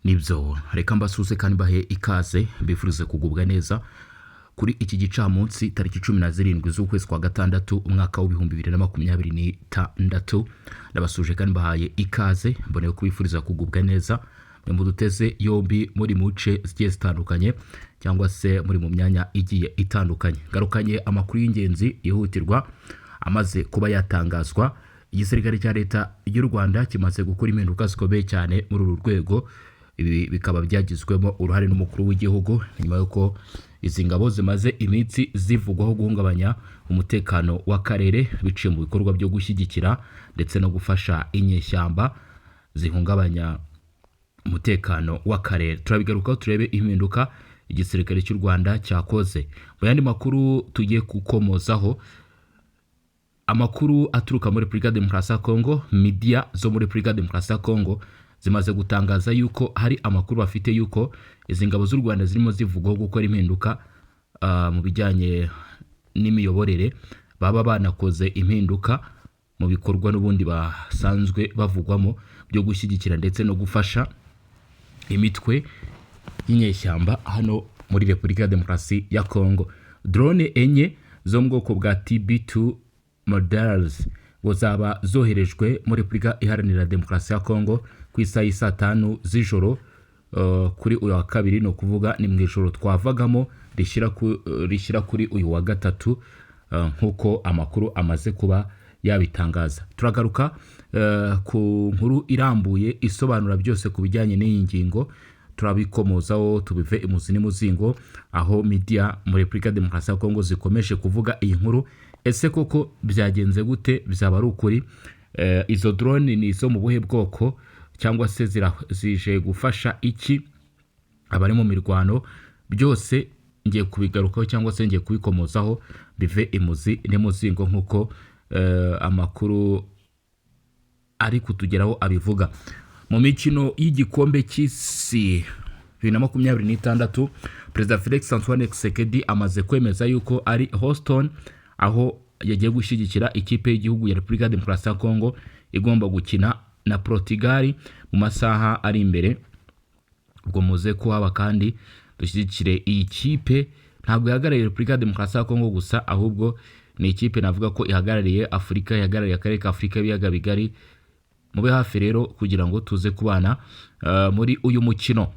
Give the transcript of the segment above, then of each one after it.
Nibyo, reka mbasuhuze kandi mbahe ikaze, mbifurize kugubwa neza kuri iki gicamunsi, tariki 17 z'ukwezi kwa gatandatu, umwaka wa 2026. Ndabasuhuje kandi mbahaye ikaze, mboneye kubifuriza kugubwa neza mwe muduteze yombi muri mu nce zigiye zitandukanye cyangwa se muri mu myanya igiye itandukanye. Ngarukanye amakuru y'ingenzi yihutirwa amaze kuba yatangazwa. Igisirikare cya Leta y'u Rwanda kimaze gukora impinduka zikomeye cyane muri uru rwego. Ibi bikaba byagizwemo uruhare n'umukuru w'igihugu nyuma y'uko izi ngabo zimaze iminsi zivugwaho guhungabanya umutekano w'akarere biciye mu bikorwa byo gushyigikira ndetse no gufasha inyeshyamba zihungabanya umutekano w'akarere. Turabigarukaho, turebe impinduka igisirikare cy'u Rwanda cyakoze. Mu yandi makuru tugiye gukomozaho, amakuru aturuka muri Repubulika Demokarasi ya Kongo, media zo muri Repubulika Demokarasi ya Kongo zimaze gutangaza yuko hari amakuru bafite yuko izi ngabo z'u Rwanda zirimo zivugwaho gukora impinduka mu bijyanye n'imiyoborere, baba banakoze impinduka mu bikorwa n'ubundi basanzwe bavugwamo byo gushyigikira ndetse no gufasha imitwe y'inyeshyamba hano muri Repubulika ya Demokarasi ya Kongo. Drone enye zo mu bwoko bwa TB2 models ngo zaba zoherejwe muri Repubulika Iharanira Demokarasi ya Kongo ku isaha y'i saa 5 z'ijoro kuri uyu wa kabiri, ni ukuvuga ni mu ijoro twavagamo rishyira kuri uyu wa gatatu, nk'uko amakuru amaze kuba yabitangaza. Turagaruka ku nkuru irambuye isobanura byose ku bijyanye n'iyi ngingo, turabikomozaho tubive imuzi n'imuzingo, aho media muri Repubulika ya Demokarasi ya Kongo zikomeje kuvuga iyi nkuru. Ese koko byagenze gute? Byaba ari ukuri? Izo drone ni izo mu buhe bwoko, cyangwa se zije gufasha iki abari mu mirwano? Byose ngiye kubigarukaho cyangwa se ngiye kubikomozaho bive imuzi n'imuzingo, nk'uko amakuru ari kutugeraho abivuga. Mu mikino y'igikombe cy'isi 2026, Perezida Felix Antoine Tshisekedi amaze kwemeza yuko ari Houston, aho yagiye gushyigikira ikipe y'igihugu ya Repubulika ya Demokarasi ya Kongo igomba gukina na Portugal mu masaha ari imbere. Ubwo muze kuhaba kandi dushyigikire iyi kipe. Ntabwo ihagarariye Repubulika ya Demokarasi ya Kongo gusa, ahubwo ni ikipe navuga ko ihagarariye Afurika, ihagarariye akarere ka Afurika y'ibiyaga bigari. Mube hafi rero kugira ngo tuze kubana muri uyu mukino.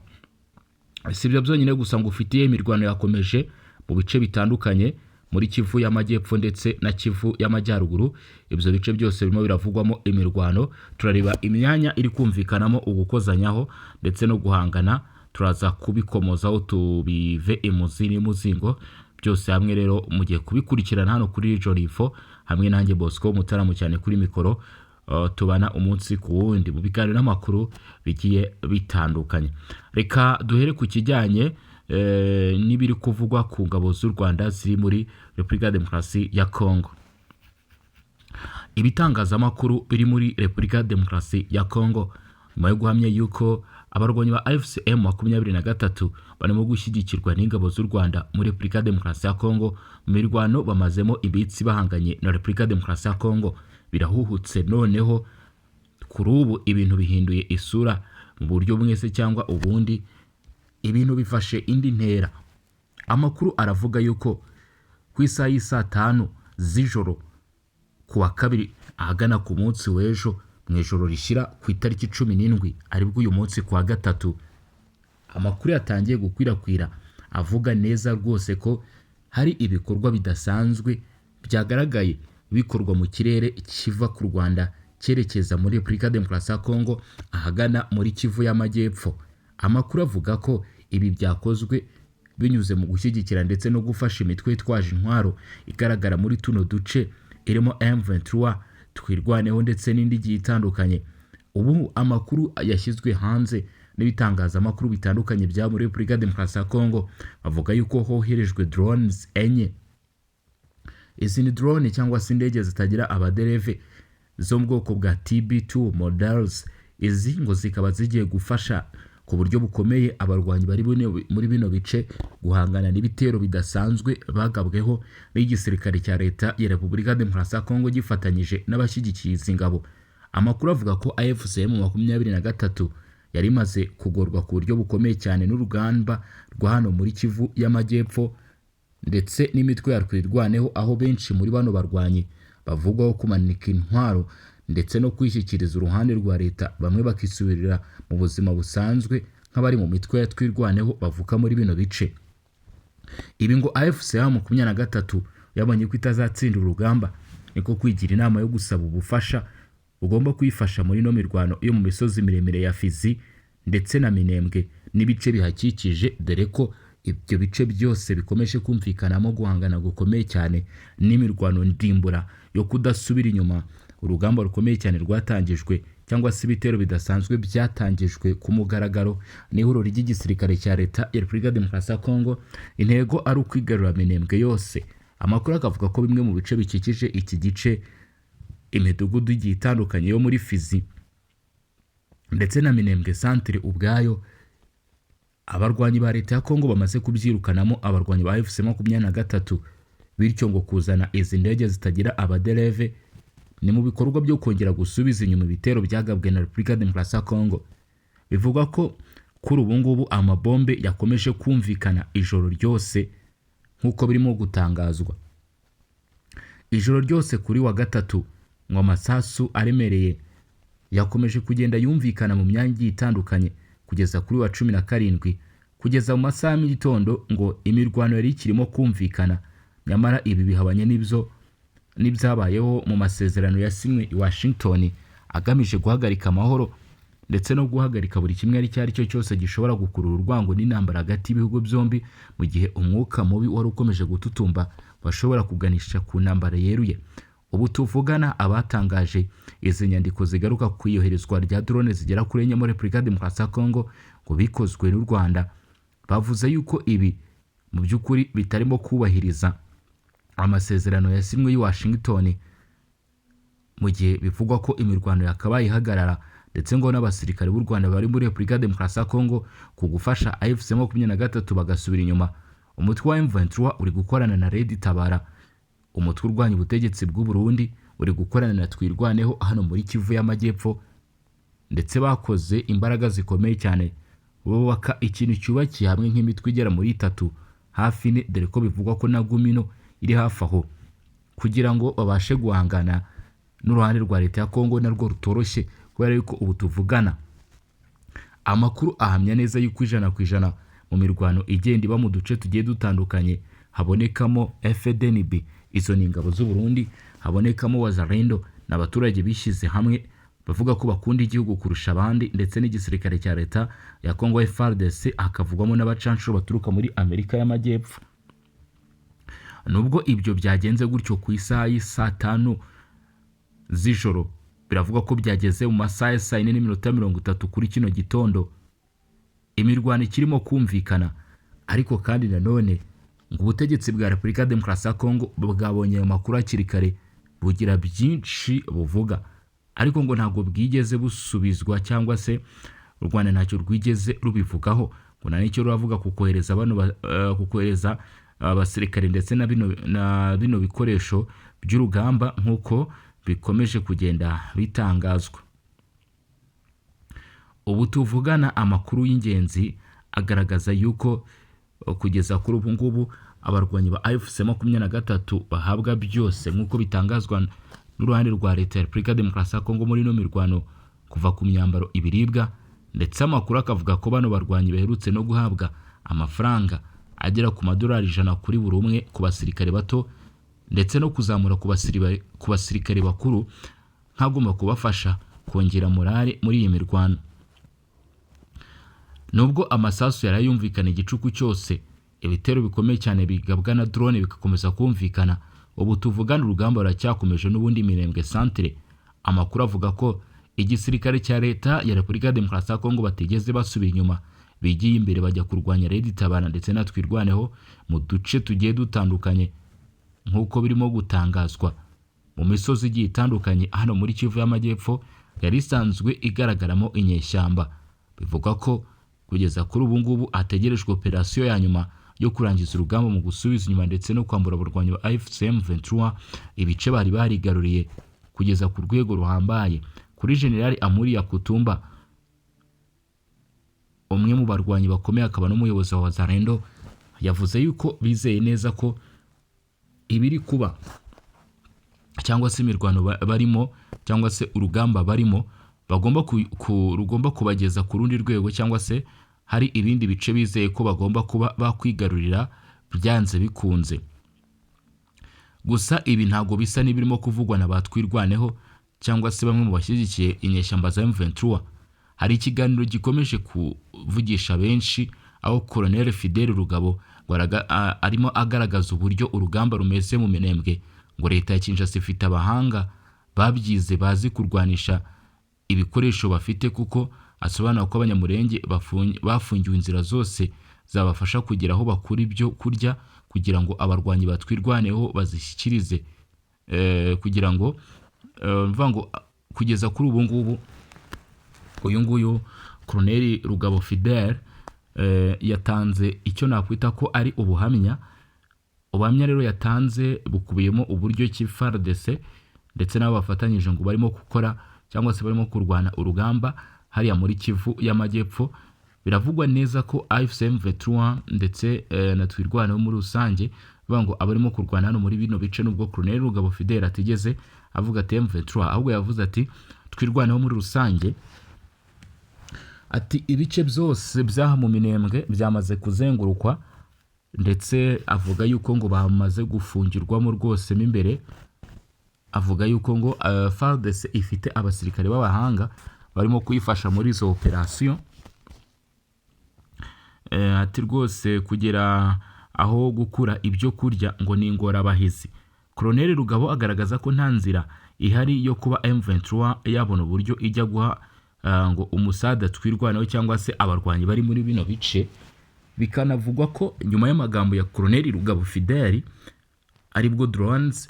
Si ibyo byonyine gusa ngo ufitiye, imirwano yakomeje mu bice bitandukanye muri Kivu y'Amajyepfo ndetse na Kivu y'Amajyaruguru. Ibyo bice byose birimo biravugwamo imirwano. Turareba imyanya iri kumvikanamo ugukozanyaho ndetse no guhangana. Turaza kubikomozaho tubive imuzi n'imuzingo byose hamwe. Rero mugiye kubikurikirana hano kuri Region Info hamwe nanjye Bosco Mutaramu cyane kuri mikoro, tubana umunsi ku wundi mu biganiro n'amakuru bigiye bitandukanye. Reka duhere ku kijyanye n'ibiri kuvugwa ku ngabo z'u Rwanda ziri muri Repubulika ya Demokarasi ya Kongo. Ibitangazamakuru biri muri Repubulika ya Demokarasi ya Kongo, nyuma yo guhamya yuko abarwanyi ba AFC M23 barimo gushyigikirwa n'ingabo z'u Rwanda muri Repubulika ya Demokarasi ya Kongo mu mirwano bamazemo iminsi bahanganye na Repubulika ya Demokarasi ya Kongo, birahuhutse. Noneho kuri ubu ibintu bihinduye isura mu buryo bumwe se cyangwa ubundi, ibintu bifashe indi ntera. Amakuru aravuga yuko ku isaha y'i saa 5 z'ijoro ku wa kabiri, ahagana ku munsi w'ejo mu ijoro rishyira ku itariki 17, aribwo uyu munsi ku wa gatatu, amakuru yatangiye gukwirakwira avuga neza rwose ko hari ibikorwa bidasanzwe byagaragaye bikorwa mu kirere kiva ku Rwanda cyerekeza muri Repubulika ya Demokarasi ya Kongo ahagana muri Kivu y'Amajyepfo. Amakuru avuga ko ibi byakozwe binyuze mu gushyigikira ndetse no gufasha imitwe yitwaje intwaro igaragara muri tuno duce, irimo M23, Twirwaneho ndetse n'indi igiye itandukanye. Ubu amakuru yashyizwe hanze n'ibitangazamakuru bitandukanye bya muri Repubulika ya Demokarasi ya Kongo bavuga yuko hoherejwe drones enye. Izi ni drone cyangwa se indege zitagira abadereve zo mu bwoko bwa TB2 models. Izi ngo zikaba zigiye gufasha ku buryo bukomeye abarwanyi bari muri bino bice guhangana n'ibitero bidasanzwe bagabweho n'igisirikare cya Leta ya Repubulika ya Demokarasi ya Kongo gifatanyije n'abashyigikiye izi ngabo. Amakuru avuga ko AFC M23 yari imaze kugorwa ku buryo bukomeye cyane n'urugamba rwa hano muri Kivu y'Amajyepfo ndetse n'imitwe ya Twirwaneho, aho benshi muri bano barwanyi bavugwaho kumanika intwaro ndetse no kwishyikiriza uruhande rwa leta, bamwe bakisubirira mu buzima busanzwe nk'abari mu mitwe ya Twirwaneho bavuka muri bino bice. Ibi ngo AFC 23 yabonye ko itazatsinda urugamba, niko kwigira inama yo gusaba ubufasha bugomba kuyifasha muri ino mirwano yo mu misozi miremire ya Fizi ndetse na Minembwe n'ibice bihakikije, dore ko ibyo bice byose bikomeje kumvikanamo guhangana gukomeye cyane n'imirwano ndimbura yo kudasubira inyuma. Urugamba rukomeye cyane rwatangijwe, cyangwa se ibitero bidasanzwe byatangijwe ku mugaragaro n'ihuriro ry'igisirikare cya leta ya Repubulika Demokarasi ya Kongo, intego ari ukwigarura Minembwe yose. Amakuru akavuga ko bimwe mu bice bikikije iki gice, imidugudu igiye itandukanye yo muri Fizi ndetse na Minembwe santire ubwayo, abarwanyi ba leta ya Kongo bamaze kubyirukanamo abarwanyi ba AFC 23. Bityo ngo kuzana izi ndege zitagira abadereve ni mu bikorwa byo kongera gusubiza inyuma ibitero byagabwe na Repubulika Demokarasi ya Kongo. Bivugwa ko kuri ubu ngubu amabombe yakomeje kumvikana ijoro ryose, nk'uko birimo gutangazwa. Ijoro ryose kuri wa gatatu ngo amasasu aremereye yakomeje kugenda yumvikana mu myanya igiye itandukanye kugeza kuri wa 17. Kugeza mu masaha ya gitondo ngo imirwano yari ikirimo kumvikana. Nyamara ibi bihabanye n'ibyo n'ibyabayeho mu masezerano yasinywe i Washington agamije guhagarika amahoro ndetse no guhagarika buri kimwe icyo ari cyo cyose gishobora gukurura urwango n'intambara hagati y'ibihugu byombi, mu gihe umwuka mubi wari ukomeje gututumba bashobora kuganisha ku ntambara yeruye. Ubu tuvugana, abatangaje izi nyandiko zigaruka ku iyoherezwa rya drone zigera kuri enye muri Repubulika Demokarasi ya Kongo ngo bikozwe n'u Rwanda, bavuze yuko ibi mu by'ukuri bitarimo kubahiriza amasezerano yasinywe i Washington, mu gihe bivugwa ko imirwano yakabaye ihagarara, ndetse ngo n'abasirikare b'u Rwanda bari muri Repubulika Demokarasi ya Kongo ku gufasha AFC 23 bagasubira inyuma. Umutwe wa M23 uri gukorana na Red Tabara, umutwe urwanya ubutegetsi bw'u Burundi uri gukorana na Twirwaneho hano muri Kivu y'Amajyepfo, ndetse bakoze imbaraga zikomeye cyane bubaka ikintu cyubakiye hamwe nk'imitwe igera muri itatu, hafi ine, dore ko bivugwa ko na Gumino iri hafi aho, kugira ngo babashe guhangana n'uruhande rwa leta ya Kongo narwo rutoroshye, kubera yuko ubu tuvugana amakuru ahamya neza yuko 100% mu mirwano igenda iba mu duce tugiye dutandukanye habonekamo FDNB, izo ni ingabo z'u Burundi, habonekamo Wazalendo n'abaturage bishyize hamwe bavuga ko bakunda igihugu kurusha abandi, ndetse n'igisirikare cya leta ya Kongo FARDC, hakavugwamo n'abacanshuro baturuka muri Amerika y'Amajyepfo. Nubwo ibyo byagenze gutyo, ku isaha y'isaa 5 z'ijoro, biravugwa ko byageze mu masaha ya saa 4:30 kuri kino gitondo, imirwano ikirimo kumvikana. Ariko kandi nanone ngo ubutegetsi bwa Repubulika Demokarasi ya Kongo bwabonye ayo makuru hakiri kare, bugira byinshi buvuga, ariko ngo ntabwo bwigeze busubizwa, cyangwa se u Rwanda ntacyo rwigeze rubivugaho, ngo nta n'icyo ruravuga ku kohereza bano ku kohereza abasirikare ndetse na bino bikoresho by'urugamba nk'uko bikomeje kugenda bitangazwa. Ubu tuvugana, amakuru y'ingenzi agaragaza yuko kugeza kuri ubu ngubu abarwanyi ba AFC 23 bahabwa byose nk'uko bitangazwa n'uruhande rwa leta ya Repubulika Demokarasi ya Kongo muri ino mirwano, kuva ku myambaro, ibiribwa, ndetse amakuru akavuga ko bano barwanyi baherutse no guhabwa amafaranga agera ku madolari 100 kuri buri umwe ku basirikare bato, ndetse no kuzamura ku basirikare bakuru, nk'agomba kubafasha kongera morale muri iyi mirwano. Nubwo amasasu yari yumvikana igicuku cyose, ibitero bikomeye cyane bigabwa na drone bigakomeza kumvikana, ubu tuvugana urugamba ruracyakomeje n'ubundi Minembwe centre. Amakuru avuga ko igisirikare cya leta ya Repubulika ya Demokarasi ya Kongo batigeze basubira inyuma, bigiye imbere bajya kurwanya Red Tabara ndetse na Twirwaneho mu duce tugiye dutandukanye, nk'uko birimo gutangazwa, mu misozi igiye itandukanye hano muri Kivu y'Amajyepfo yari isanzwe igaragaramo inyeshyamba. Bivugwa ko kugeza kuri ubu ngubu hategerejwe operasiyo ya nyuma yo kurangiza urugamba mu gusubiza inyuma ndetse no kwambura abarwanyi ba AFC M23 ibice bari barigaruriye kugeza ku rwego ruhambaye. Kuri General Amuri Yakutumba. Umwe mu barwanyi bakomeye akaba n'umuyobozi wa Wazalendo yavuze yuko bizeye neza ko ibiri kuba cyangwa se imirwano barimo cyangwa se urugamba barimo bagomba rugomba kubageza ku rundi rwego, cyangwa se hari ibindi bice bizeye ko bagomba kuba bakwigarurira byanze bikunze. Gusa ibi ntabwo bisa n'ibirimo kuvugwa na ba Twirwaneho cyangwa se bamwe mu bashyigikiye inyeshyamba za M23. Hari ikiganiro gikomeje kuvugisha benshi aho Colonel Fidel Rugabo ngo arimo agaragaza uburyo urugamba rumeze mu Minembwe, ngo leta ya Kinshasa ifite abahanga babyize bazi kurwanisha ibikoresho bafite, kuko asobanura ko Abanyamurenge bafungiwe inzira zose zabafasha kugera aho bakura ibyo kurya kugira ngo abarwanyi batwirwaneho bazishyikirize, kugira ngo mvuga ngo kugeza kuri ubu ngubu uyu nguyu Colonel Rugabo Fidel yatanze icyo nakwita ko ari ubuhamya. Ubuhamya rero yatanze bukubiyemo uburyo ki FARDC ndetse n'abo bafatanyije ngo barimo gukora cyangwa se barimo kurwana urugamba hariya muri Kivu y'Amajyepfo. Biravugwa neza ko AFC M23 ndetse na Twirwaneho muri rusange bavuga ngo abarimo kurwana hano muri bino bice, nubwo Colonel Rugabo Fidel atigeze avuga ati M23, ahubwo yavuze ati Twirwaneho muri rusange, ati ibice byose by'aha mu Minembwe byamaze kuzengurukwa, ndetse avuga yuko ngo bamaze gufungirwamo rwose mo imbere. Avuga yuko ngo FARDC ifite abasirikare b'abahanga barimo kuyifasha muri izo operasiyo. Ati rwose kugera aho gukura ibyo kurya ngo ni ingorabahizi. Colonel Rugabo agaragaza ko nta nzira ihari yo kuba M23 yabona uburyo ijya guha ngo umusada Twirwaneho cyangwa se abarwanyi bari muri bino bice. Bikanavugwa ko nyuma y'amagambo ya Colonel Rugabo Fidel aribwo drones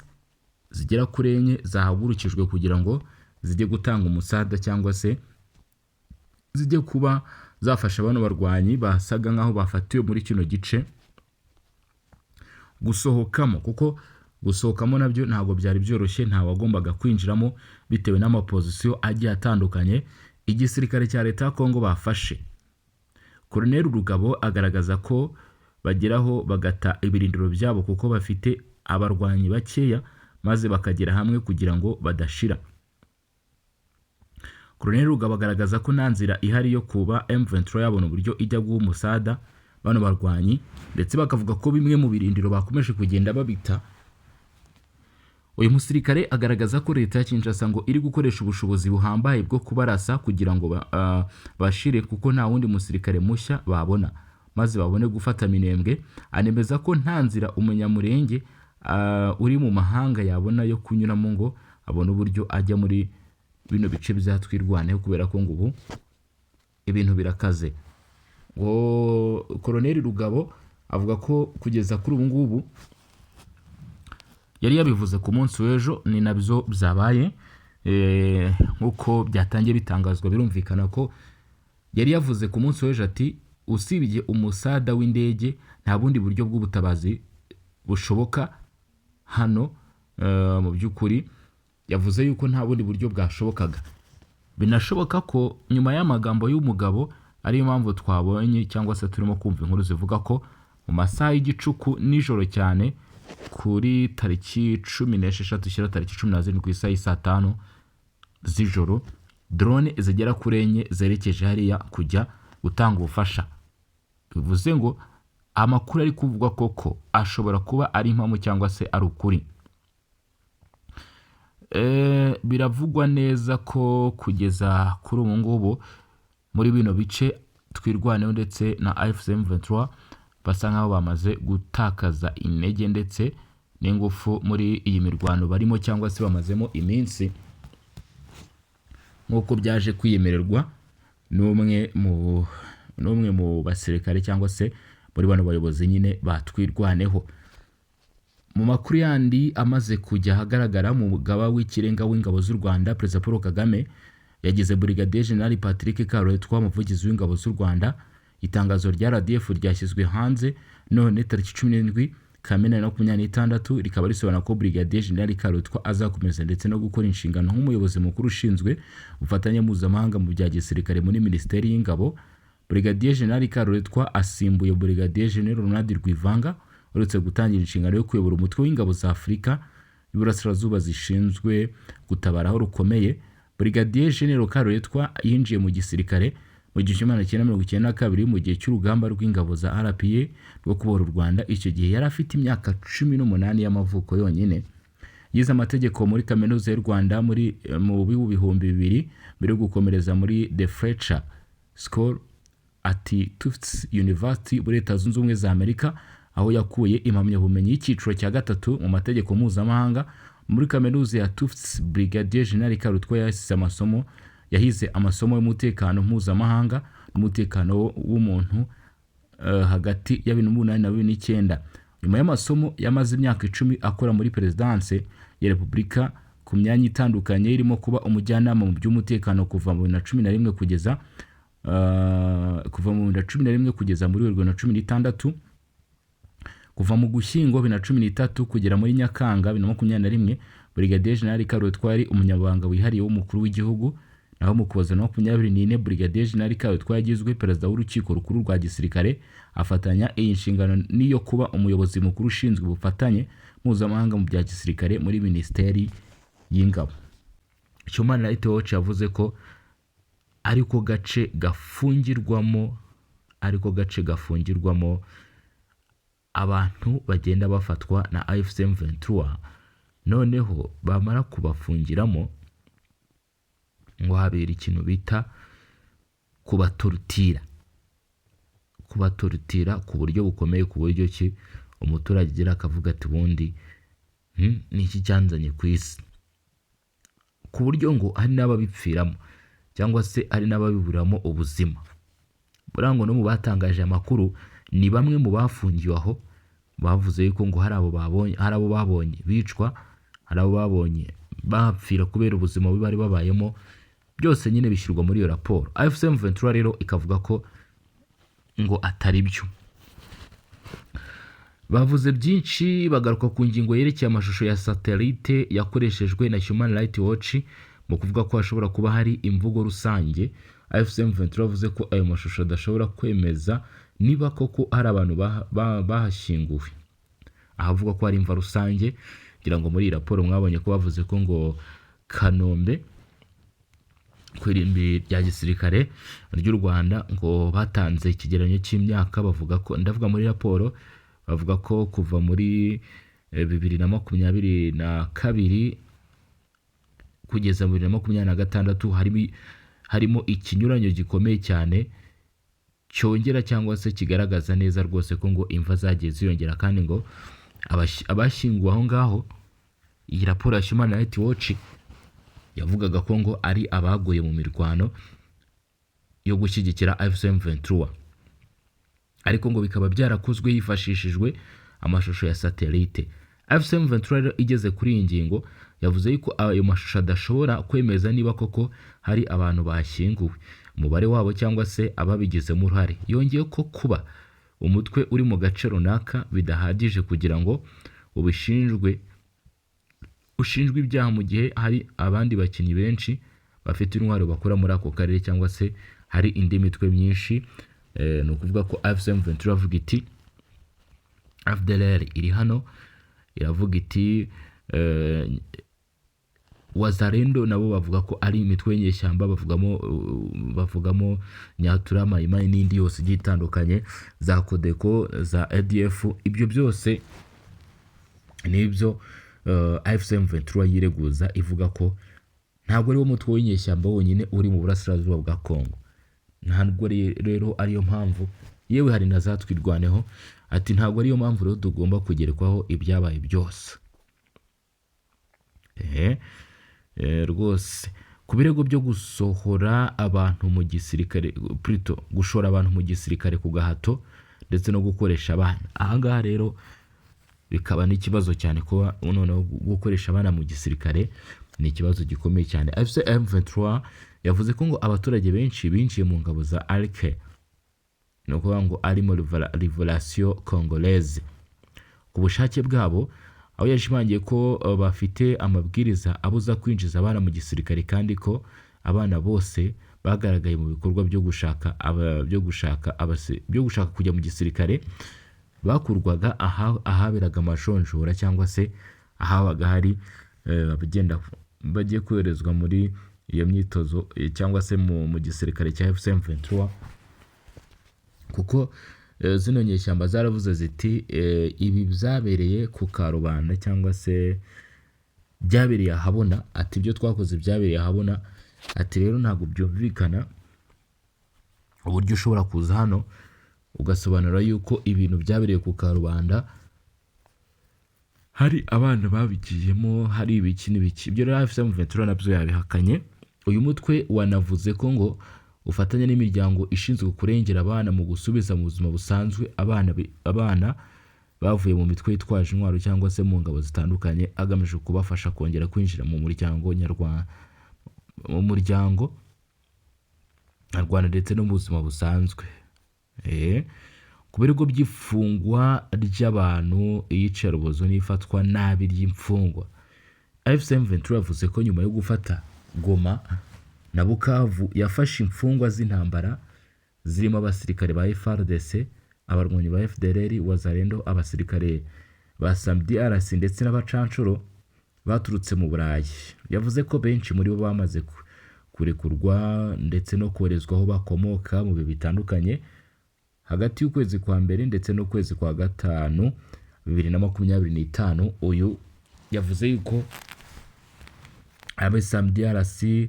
zigera kuri enye zahagurukijwe kugira ngo zijye gutanga umusada cyangwa se zijye kuba zafasha bano barwanyi basaga nk'aho bafatiwe muri kino gice gusohokamo, kuko gusohokamo nabyo ntabwo byari byoroshye, nta wagombaga kwinjiramo bitewe n'amapozisiyo agiye atandukanye igisirikare cya leta ya Kongo bafashe. Colonel Rugabo agaragaza ko bageraho bagata ibirindiro byabo kuko bafite abarwanyi bakeya, maze bakagera hamwe kugira ngo badashira. Colonel Rugabo agaragaza ko nta nzira ihari yo kuba M23 yabona uburyo ijya guha umusada bano barwanyi, ndetse bakavuga ko bimwe mu birindiro bakomeje kugenda babita. Uyu musirikare agaragaza ko leta ya Kinshasa ngo iri gukoresha ubushobozi buhambaye bwo kubarasa kugira ngo bashire, kuko nta wundi musirikare mushya babona maze babone gufata Minembwe. Anemeza ko nta nzira umunyamurenge uri mu mahanga yabona yo kunyuramo ngo abone uburyo ajya muri bino bice bya Twirwaneho, kubera ko ngo ubu ibintu birakaze. Ngo Colonel Rugabo avuga ko kugeza kuri ubu ngubu yari yabivuze ku munsi w'ejo, ni nabyo byabaye nk'uko byatangiye bitangazwa. Birumvikana ko yari yavuze ku munsi w'ejo ati usibye umusada w'indege nta bundi buryo bw'ubutabazi bushoboka hano. Mu by'ukuri yavuze yuko nta bundi buryo bwashobokaga. Binashoboka ko nyuma y'amagambo y'umugabo ariyo mpamvu twabonye cyangwa se turimo kumva inkuru zivuga ko mu masaha y'igicuku nijoro cyane kuri tariki 16 ushyira tariki 17 ku isaha y'i 5:00 z'ijoro, drone zigera kuri enye zerekeje hariya kujya gutanga ubufasha. Bivuze ngo amakuru ari kuvugwa koko ashobora kuba ari impamo cyangwa se ari ukuri. Biravugwa neza ko kugeza kuri ubu ngubu muri bino bice Twirwaneho ndetse na AFC M23 basa nkaho bamaze gutakaza intege ndetse n'ingufu muri iyi mirwano barimo cyangwa se bamazemo iminsi, nk'uko byaje kwiyemererwa n'umwe mu basirikare cyangwa se muri bano bayobozi nyine batwirwaneho. Mu makuru yandi amaze kujya ahagaragara, mu mugaba w'ikirenga w'ingabo z'u Rwanda Perezida Paul Kagame yagize Brigadier General Patrick Karuretwa umuvugizi w'ingabo z'u Rwanda. Itangazo rya RDF ryashyizwe hanze none tariki 17 Kamena 2026 rikaba risobanura ko Brigadier General Karuretwa azakomeza ndetse no gukora inshingano nk'umuyobozi mukuru ushinzwe ubufatanye mpuzamahanga mu bya gisirikare muri Minisiteri y'Ingabo. Brigadier General Karuretwa asimbuye Brigadier General Ronald Rwivanga, uretse gutangira inshingano yo kuyobora umutwe w'ingabo za Afurika y'Iburasirazuba zishinzwe gutabara aho rukomeye. Brigadier General Karuretwa yinjiye mu gisirikare mu 1992, mu gihe cy'urugamba rw'ingabo za RPA rwo kubohora u Rwanda. Icyo gihe yari afite imyaka 18 y'amavuko yonyine. Yize amategeko muri Kaminuza y'u Rwanda mu 2000, mbere yo gukomereza muri The Fletcher School at Tufts University muri Leta Zunze Ubumwe za Amerika, aho yakuye impamyabumenyi y'icyiciro cya gatatu mu mategeko mpuzamahanga. Muri Kaminuza ya Tufts, Brigadier General Karuretwa yahize amasomo y'umutekano mpuzamahanga n'umutekano w'umuntu hagati ya 2008 na 2009. Nyuma y'amasomo, yamaze imyaka 10 akora muri Perezidanse ya Repubulika ku myanya itandukanye, irimo kuba umujyanama mu by'umutekano kuva mu 2011 kugeza muri 2016. Kuva mu Gushyingo 2013 kugera muri Nyakanga 2021, Brigadier General Karuretwa yari umunyamabanga wihariye w'umukuru w'igihugu. Naho mu Kuboza 24, Brigadier General Karuretwa yagizwe perezida w'Urukiko Rukuru rwa Gisirikare, afatanya iyi nshingano n'iyo kuba umuyobozi mukuru ushinzwe ubufatanye mpuzamahanga mu bya gisirikare muri Minisiteri y'Ingabo. Human Rights Watch yavuze ko ariko gace gafungirwamo abantu bagenda bafatwa na AFC M23, noneho bamara kubafungiramo ngo habera ikintu bita kubatorutira ku buryo bukomeye, ku buryo ki umuturage agira akavuga ati: "Ubundi ni iki cyanzanye ku isi?" Ku buryo ngo hari n'ababipfiramo cyangwa se hari n'ababiburiramo ubuzima. Buriya ngo no mu batangaje amakuru ni bamwe mu bafungiwe aho, bavuze yuko ngo hari abo babonye bicwa, hari abo babonye bapfira kubera ubuzima bubi bari babayemo. Byose nyine bishyirwa muri iyo raporo. AFC M23 rero ikavuga ko ngo atari byo. Bavuze byinshi, bagaruka ku ngingo yerekeye amashusho ya satellite yakoreshejwe na Human Rights Watch mu kuvuga ko hashobora kuba hari imva rusange. AFC M23 yavuze ko ayo mashusho adashobora kwemeza niba koko hari abantu bahashyinguwe, ahavuga ko hari imva rusange. Ngira ngo muri iyi raporo mwabonye ko bavuze ko ngo Kanombe, ku irimbi rya gisirikare ry'u Rwanda, ngo batanze ikigereranyo cy'imyaka, bavuga ko, ndavuga muri raporo, bavuga ko kuva muri 2022 kugeza mu 2026 harimo ikinyuranyo gikomeye cyane cyongera cyangwa se kigaragaza neza rwose ko ngo imva zagiye ziyongera, kandi ngo abashyinguwe aho ngaho, iyi raporo ya Human Rights Watch yavugaga ko ngo ari abaguye mu mirwano yo gushyigikira AFC M23, ariko ngo bikaba byarakozwe hifashishijwe amashusho ya satellite. AFC M23 rero igeze kuri iyi ngingo yavuze yuko ayo mashusho adashobora kwemeza niba koko hari abantu bashyinguwe, umubare wabo cyangwa se ababigizemo uruhare. Yongeye ko kuba umutwe uri mu gace runaka bidahagije kugira ngo ushinjwe ibyaha, mu gihe hari abandi bakinnyi benshi bafite intwaro bakora muri ako karere cyangwa se hari indi mitwe myinshi. Ni ukuvuga ko AFC M23 iravuga iti FDLR iri hano, iravuga iti Wazalendo nabo bavuga ko ari imitwe y'inyeshyamba, bavugamo Nyatura, Mayimayi n'indi yose igiye itandukanye, za Codeco, za ADF. Ibyo byose nibyo AFC M23 yireguza, ivuga ko ntabwo ari wo mutwe w'inyeshyamba wonyine uri mu burasirazuba bwa Congo. Ntabwo rero ariyo mpamvu, yewe hari na za Twirwaneho. Ati ntabwo ariyo mpamvu rero tugomba kugerekwaho ibyabaye byose. Rwose ku birego byo gusohora abantu mu gisirikare, plutôt gushora abantu mu gisirikare ku gahato ndetse no gukoresha abana. Ahangaha rero bikaba n'ikibazo cyane, kuba noneho gukoresha abana mu gisirikare ni ikibazo gikomeye cyane. AFC M23 yavuze ko ngo abaturage benshi binjiye mu ngabo za ARC, ni ukuvuga ngo arimo Revolution Congolaise, ku bushake bwabo, aho yashimangiye ko bafite amabwiriza abuza kwinjiza abana mu gisirikare, kandi ko abana bose bagaragaye mu bikorwa byo gushaka aba, byo gushaka abasi, byo gushaka kujya mu gisirikare bakurwaga ahaberaga amajonjora cyangwa se ahabaga hari abagenda bagiye koherezwa muri iyo myitozo cyangwa se mu gisirikare cya AFC M23, kuko zino nyeshyamba zaravuze ziti ibi byabereye ku karubanda cyangwa se byabereye ahabona, ati ibyo twakoze byabereye ahabona, ati rero ntabwo byumvikana uburyo ushobora kuza hano ugasobanura yuko ibintu byabereye ku karubanda, hari abana babigiyemo, hari ibiki n'ibiki. Ibyo rero AFC M23 nabyo yabihakanye. Uyu mutwe wanavuze ko ngo ufatanya n'imiryango ishinzwe kurengera abana mu gusubiza mu buzima busanzwe abana bavuye mu mitwe yitwaje intwaro cyangwa se mu ngabo zitandukanye, agamije kubafasha kongera kwinjira mu muryango nyarwanda, mu muryango nyarwanda ndetse no mu buzima busanzwe. Ku birego by'ifungwa ry'abantu, iyicarubozo n'ifatwa nabi ry'imfungwa, AFC M23 yavuze ko nyuma yo gufata Goma na Bukavu yafashe imfungwa z'intambara zirimo abasirikare ba FARDC, abarwanyi ba FDLR, Wazalendo, abasirikare ba SAMIDRC ndetse n'abacanshuro baturutse mu Burayi. Yavuze ko benshi muri bo bamaze kurekurwa ndetse no koherezwa aho bakomoka mu bihe bitandukanye hagati y'ukwezi kwa mbere ndetse n'ukwezi kwa gatanu 2025. Uyu yavuze yuko abe SAMIDRC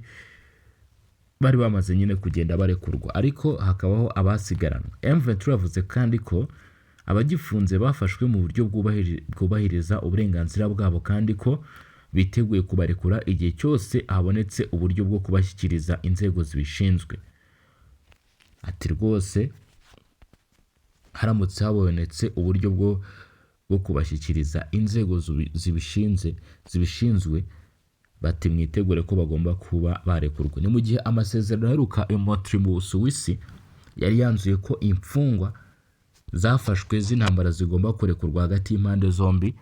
bari bamaze nyine kugenda barekurwa, ariko hakabaho abasigaranwa. M23 yavuze kandi ko abagifunze bafashwe mu buryo bwubahiriza uburenganzira bwabo, kandi ko biteguye kubarekura igihe cyose habonetse uburyo bwo kubashyikiriza inzego zibishinzwe. Ati rwose haramutse habonetse uburyo bwo kubashyikiriza inzego zibishinzwe, bati mwitegure ko bagomba kuba barekurwa. Ni mu gihe amasezerano aheruka i Montreux mu Busuwisi yari yanzuye ko imfungwa zafashwe z'intambara zigomba kurekurwa hagati y'impande zombi,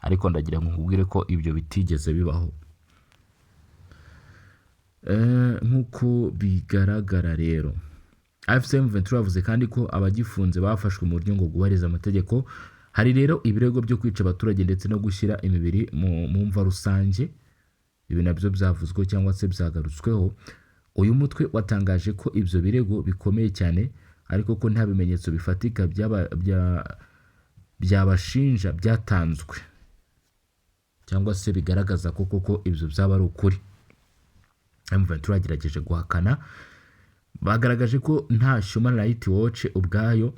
ariko ndagira ngo nkubwire ko ibyo bitigeze bibaho. Nk'uko bigaragara rero, AFC M23 yavuze kandi ko abagifunze bafashwe mu buryo ngo bwubahiriza amategeko. Hari rero ibirego byo kwica abaturage ndetse no gushyira imibiri mu mva rusange. Ibi nabyo byavuzwe cyangwa se byagarutsweho. Uyu mutwe watangaje ko ibyo birego bikomeye cyane, ariko ko nta bimenyetso bifatika byabashinja byatanzwe cyangwa se bigaragaza ko koko ibyo byaba ari ukuri. M23 yagerageje guhakana. Bagaragaje ko nta Human Rights Watch ubwayo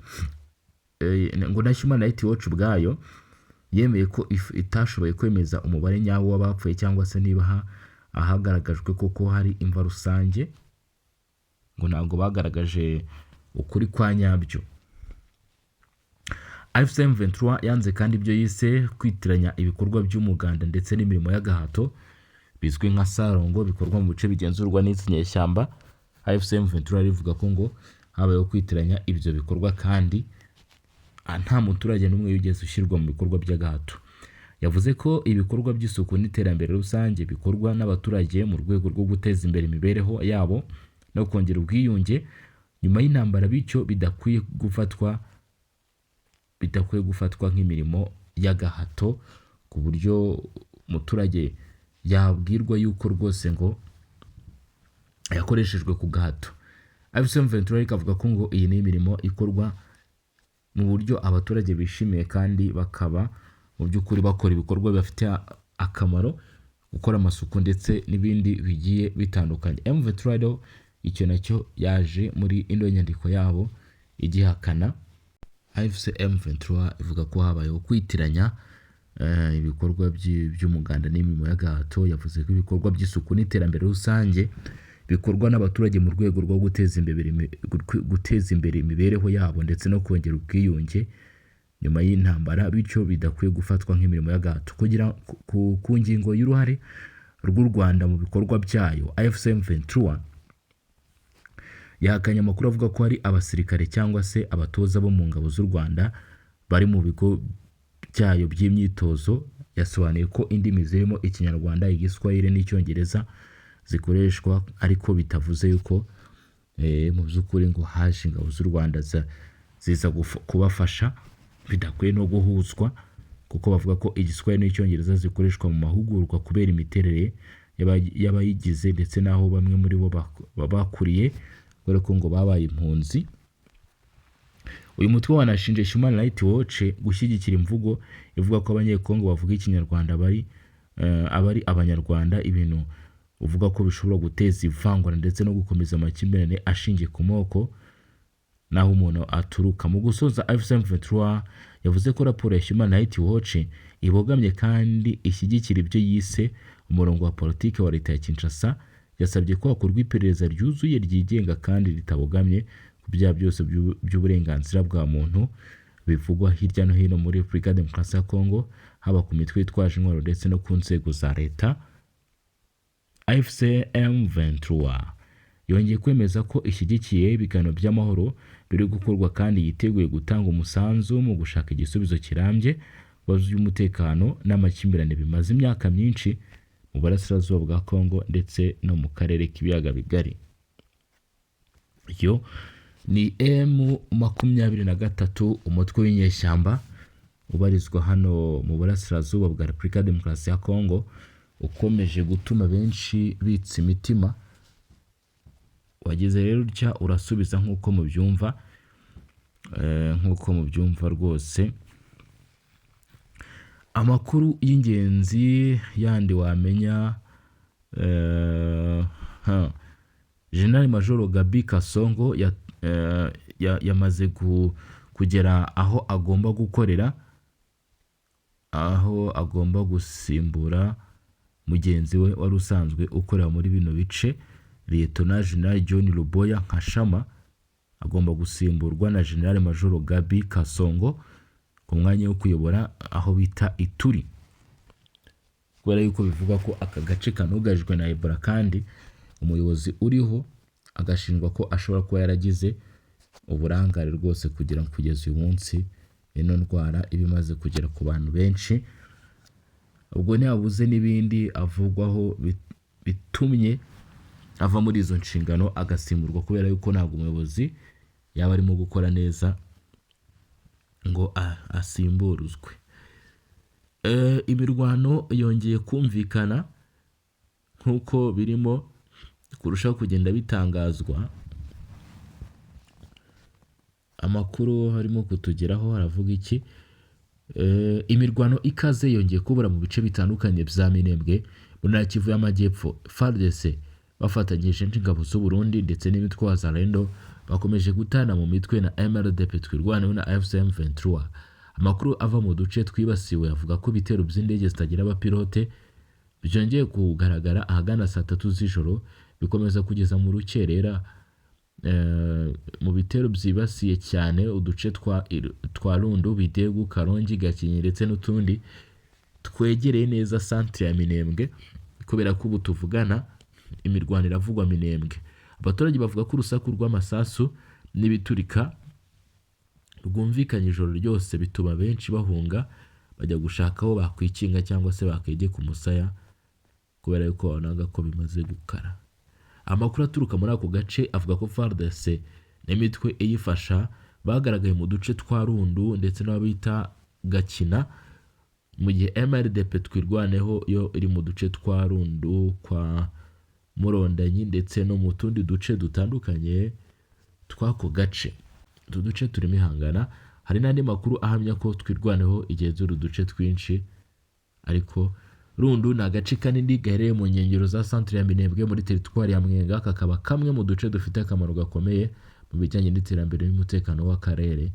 ngo na Human Rights Watch ubwayo yemeye ko itashoboye kwemeza umubare nyawo w'abapfuye cyangwa se niba ahagaragajwe koko hari imva rusange, ngo ntabwo bagaragaje ukuri kwa nyabyo. AFC M23 yanze kandi ibyo yise kwitiranya ibikorwa by'umuganda ndetse n'imirimo y'agahato bizwi nka sarongo bikorwa mu bice bigenzurwa n'izi nyeshyamba. AFC M23 rivuga ko ngo habayeho kwitiranya ibyo bikorwa kandi nta muturage n'umwe wigeze ushyirwa mu bikorwa by'agahato. Yavuze ko ibikorwa by'isuku n'iterambere rusange bikorwa n'abaturage mu rwego rwo guteza imbere imibereho yabo no kongera ubwiyunge nyuma y'intambara, bityo bidakwiye gufatwa nk'imirimo y'agahato ku buryo umuturage yabwirwa yuko rwose ngo yakoreshejwe ku gahato. AFC M23 ariko avuga ko ngo iyi ni imirimo ikorwa mu buryo abaturage bishimiye, kandi bakaba mu by'ukuri bakora ibikorwa bibafitiye akamaro, gukora amasuku ndetse n'ibindi bigiye bitandukanye. M23 rero icyo nacyo yaje muri ino nyandiko yabo igihakana. AFC M23 ivuga ko habayeho kwitiranya ibikorwa by'umuganda n'imirimo y'agahato. Yavuze ko ibikorwa by'isuku n'iterambere rusange bikorwa n'abaturage mu rwego rwo guteza imbere imibereho yabo ndetse no kongera ubwiyunge nyuma y'intambara, bityo bidakwiye gufatwa nk'imirimo y'agahato. Kugira ku ngingo y'uruhare rw'u Rwanda mu bikorwa byayo, AFC M23 yahakanye amakuru avuga ko hari abasirikare cyangwa se abatoza bo mu ngabo z'u Rwanda bari mu bigo byayo by'imyitozo. Yasobanuye ko indimi zirimo Ikinyarwanda, Igiswahili n'Icyongereza zikoreshwa, ariko bitavuze yuko Mu by'ukuri ngo haje ingabo z'u Rwanda ziza kubafasha, bidakwiye no guhuzwa, kuko bavuga ko Igiswahili n'Icyongereza zikoreshwa mu mahugurwa kubera imiterere y'abayigize ndetse n'aho bamwe muri bo bakuriye, kubera ko ngo babaye impunzi. Uyu mutwe wanashinje Human Rights Watch gushyigikira imvugo ivuga ko Abanyekongo bavuga Ikinyarwanda bari abari Abanyarwanda, ibintu uvuga ko bishobora guteza ivangura ndetse no gukomeza amakimbirane ashingiye ku moko n'aho umuntu aturuka. Mu gusoza, AFC M23 yavuze ko raporo ya Human Rights Watch ibogamye kandi ishyigikira ibyo yise umurongo wa politiki wa leta ya Kinshasa. Yasabye ko hakorwa iperereza ryuzuye, ryigenga kandi ritabogamye ku byaha byose by'uburenganzira bwa muntu bivugwa hirya no hino muri Repubulika ya Demokarasi ya Kongo, haba ku mitwe yitwaje intwaro ndetse no ku nzego za leta. AFC M23 yongeye kwemeza ko ishyigikiye ibiganiro by'amahoro biri gukorwa kandi yiteguye gutanga umusanzu mu gushaka igisubizo kirambye ku bibazo by'umutekano n'amakimbirane bimaze imyaka myinshi mu burasirazuba bwa Kongo ndetse no mu karere k'Ibiyaga Bigari. Iyo ni M23, umutwe w'inyeshyamba ubarizwa hano mu burasirazuba bwa Repubulika ya Demokarasi ya Kongo, ukomeje gutuma benshi bitsa imitima. Wageze rero utya urasubiza nk'uko mubyumva rwose. Amakuru y'ingenzi yandi wamenya, General Major Gabi Kasongo yamaze kugera aho agomba gukorera, aho agomba gusimbura mugenzi we wari usanzwe ukorera muri bino bice, Lieutenant General John Luboya Nkashama. Agomba gusimburwa na General Major Gabi Kasongo ku mwanya wo kuyobora aho bita Ituri, kubera yuko bivugwa ko aka gace kanugarijwe na Ebola, kandi umuyobozi uriho agashinjwa ko ashobora kuba yaragize uburangare rwose kugira ngo kugeza uyu munsi ino ndwara iba imaze kugera ku bantu benshi. Ubwo ntiyabuze n'ibindi avugwaho bitumye ava muri izo nshingano agasimburwa, kubera yuko ntabwo umuyobozi yaba arimo gukora neza ngo asimburuzwe. Imirwano yongeye kumvikana nk'uko birimo kurushaho kugenda bitangazwa. Amakuru harimo kutugeraho aravuga iki? Imirwano ikaze yongeye kubura mu bice bitandukanye bya Minembwe mu ntara ya Kivu y'Amajyepfo. FARDC bafatanyije n'ingabo z'u Burundi ndetse n'imitwe wa Wazalendo bakomeje gutana mu mitwe na MRDP Twirwaneho na AFC M23. Amakuru ava mu duce twibasiwe avuga ko ibitero by'indege zitagira abapilote byongeye kugaragara ahagana saa 3 z'ijoro, bikomeza kugeza mu rukerera, mu bitero byibasiye cyane uduce twa Rundu, Bidegu, Karongi, Gakenke ndetse n'utundi twegereye neza centre ya Minembwe, kubera ko ubu tuvugana imirwano iravugwa Minembwe. Abaturage bavuga ko urusaku rw'amasasu n'ibiturika rwumvikanye ijoro ryose, bituma benshi bahunga bajya gushaka aho bakwikinga cyangwa se bakegeka umusaya, kubera yuko babonaga ko bimaze gukara. Amakuru aturuka muri ako gace avuga ko FARDC n'imitwe iyifasha bagaragaye mu duce twa Rundu ndetse n'aho bita Gakina, mu gihe MRDP Twirwaneho yo iri mu duce twa Rundu kwa Murondanyi ndetse no mu tundi duce dutandukanye tw'ako gace. Utu duce turimo ihangana. Hari n'andi makuru ahamya ko Twirwaneho igenzura uduce twinshi, ariko Rundu ni agace kanini gaherereye mu nkengero za centre ya Minembwe muri teritwari ya Mwenga, kakaba kamwe mu duce dufite akamaro gakomeye mu bijyanye n'iterambere n'umutekano w'akarere.